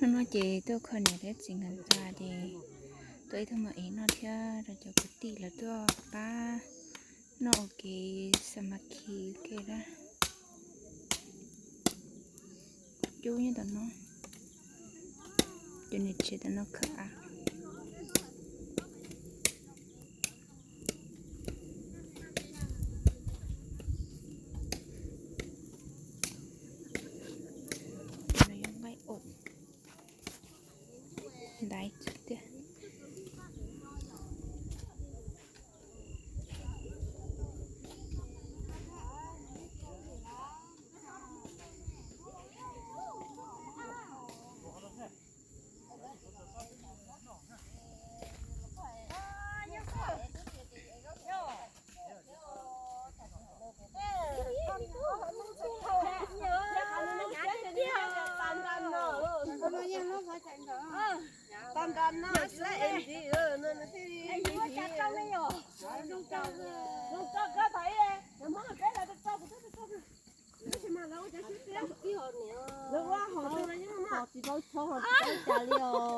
No ces tuaj kho niam thiab txiv nkawd ntxa ces tuaj ib tug mas ev noj thiab rau cov kwv tij lawv tuaj pab noj ua kev xa ma khi ua ke na. Cub nyob tom no, cov niam tsev tom no khawb av. Nqaij ub ntaiv tiag.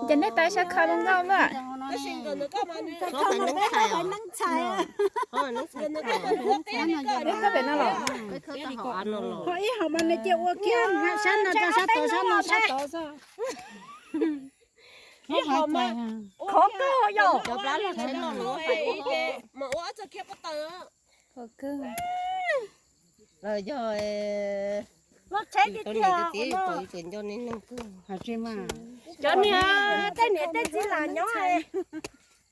Ces nej tais sab kho zoo nkauj lawm. Peb khawb pem no los? Ho ib hom mas nws cia ua kiag sab no rau sab tod, sab no sab tod xwb. Ib hom mas khov kawg yom. Khov kawg. Lawv yog tsheb tiag tiag, tsis nco neeg kawg. Cov niag tej niam tej txiv lam nyob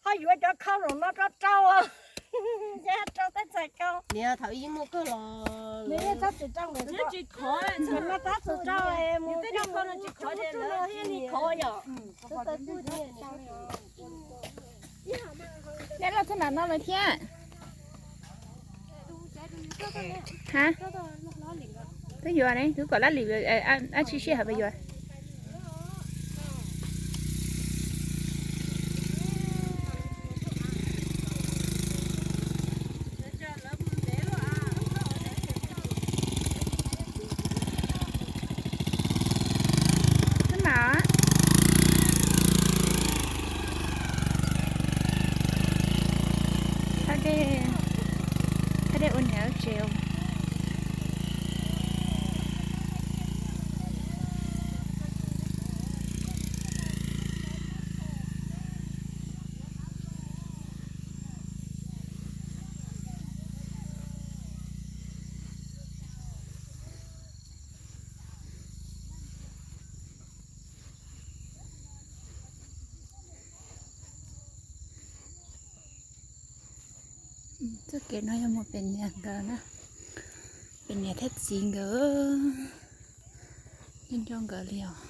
ho yuav cov khau zaum no rau rau, rau tej txhais kau. Niam thaum ib muaj kawg los nws yeej txhob txwm rau, tsis khov, no tab txwm rau mus tej no tsis khov, yeej li khov yom. Neb loj txog nram no lawm thiab. Ha, twb yuav ne, twb kom lab lim, ab tsi sij hawm pes yuav. Tab mas thaj dej, thaj dej ua niam tsev. Txoj kev no yog mus pem niam nkawd na, pem niam thiab txiv nkawd, nco nco nkawd li os.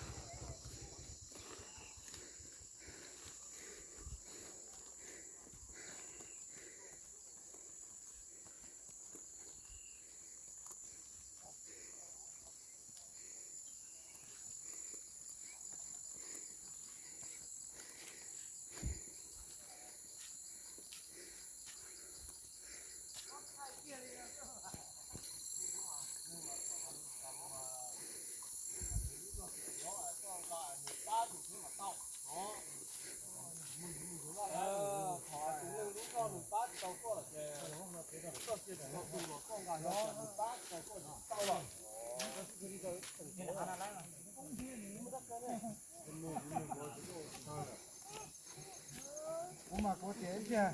Kuv mas kuv tias ib pliag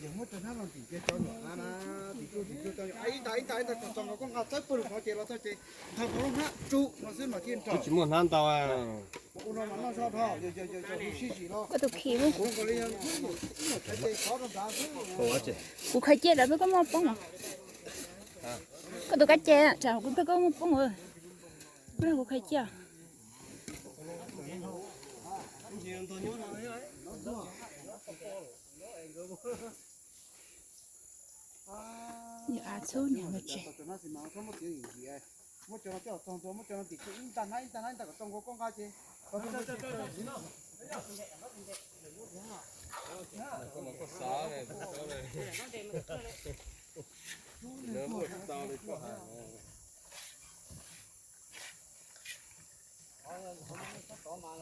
yog muab cov hnab los ntim ces cov nyuam na, tim tuj tim tuj cov nyuam ib nta ib nta ib nta kom txog nkaus koj nqa txawb pawg lug qhov ces los txog ces nqa qhov lub hnab tsuj no xwb mas thiaj nrog. Tsis muaj hnab ntau. Ua no mas noj zog dhau, yog yog yog yog sib sim los. Koj tus khi muab kuv. Kuv khaws cia lawm peb koj muaj poob. Koj tus kab ce tsam kuv peb koj muaj poob. Kuv khaws cia. Yog av txhub niam ntawd tsev. Muab cov no coj txog ntua, muab cov no tim ib nta hnab ib nta hnab ib nta kom txog nkaus koj nqa ces.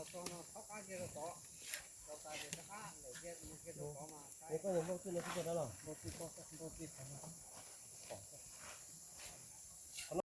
Txog no thaub qab ntsia rau tod, rau tas ces rov qab lawm ntsia mus ntsia rau tod mas. Ua koj ua npauj twj no twb txog dab los? Npauj twj, npauj twj thaum no pom.